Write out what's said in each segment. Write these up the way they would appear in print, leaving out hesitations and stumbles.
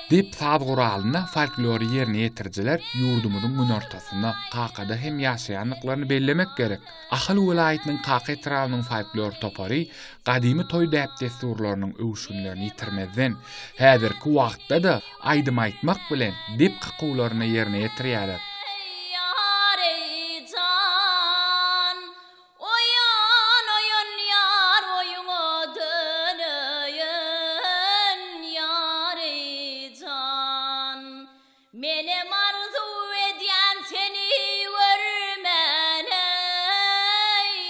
Dep saz guralynda folklory ýerine ýetirijiler ýurdumyzyň günortasynda, Kakada hem ýaşaýandyklaryny bellemek gerek. Ahal welaýatynyň Kaka etrabynyň folklor topary gadymy toý däp-dessurlarynyň öwüşginlerini ýitirmezden, häzirki wagtda-da aýdym aýtmak bilen, dep kakuwlaryny ýerine ýetirýärler. Oýan, oýan ýar oýuňa döneýin, ýary jan. Menem arzuw edýän seni görmäne,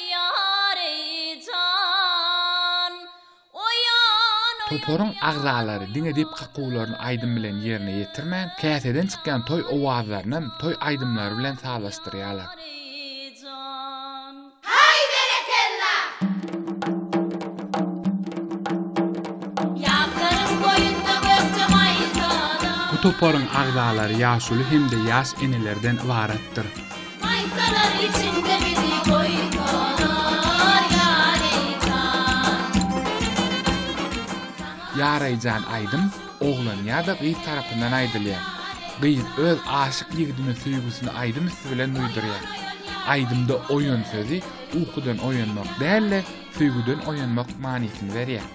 ýary jan. Toparyň agzalary diňe dep kakuwlaryny aýdym bilen ýerine ýetirmän, käseden çykýan toý owazlarynam toý aýdymlary bilen sazlaşdyrýarlar. Bu toparyň agzalary ýaşuly hem-de ýaş enelerden ybaratdyr. Maýsalar içinde bizi goýsalar ýareýjan. Ýareýjan aýdym oglan ýa-da gyz tarapyndan aýdylýar. Gyz öz aşyk ýigidine söýgüsini aýdym üsti bilen duýdurýar. Aýdymda oýan sözi ukudan oýanmak däl-de, söýgüden oýanmak manysyny berýär.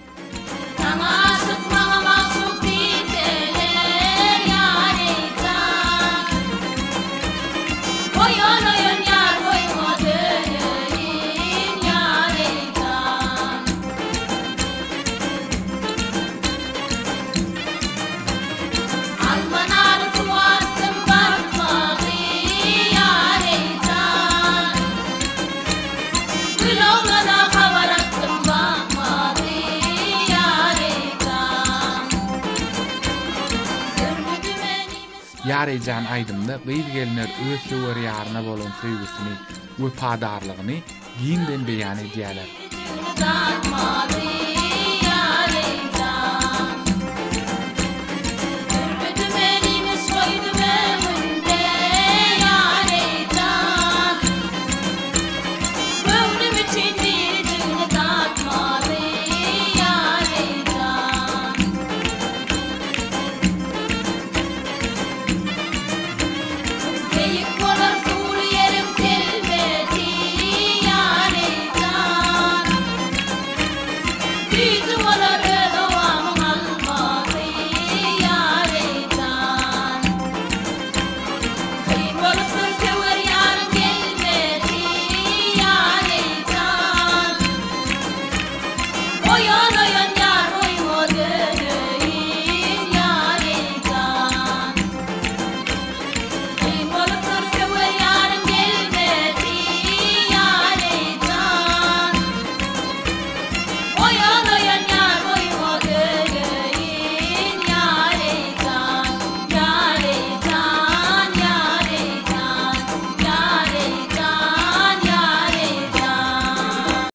Saňa aşyk maňa magşuk diýseler ýareýjan. Oýan oýan ýar boýuňa döneýin ýareýjan. Alma nary suwa atdym barmagy ýareýjan. Gül oglana habar atdym bakmady ýareýjan. Dürli dümen imiş. Ýareýjan aýdymda gyz-gelinler öz söwer ýaryna bolan söýgüsini, wepadarlygyny giňden beýan edýärler. Göwnüm üçin birjigini datmady ýareýjan. Beýik bolar suwly ýeriň telbesi ýareýjan. Süýji bolar öz obamyň almasy ýareýjan. Kyn bolupdyr söwer ýaryň gelmesi, ýareýjan. Oýan.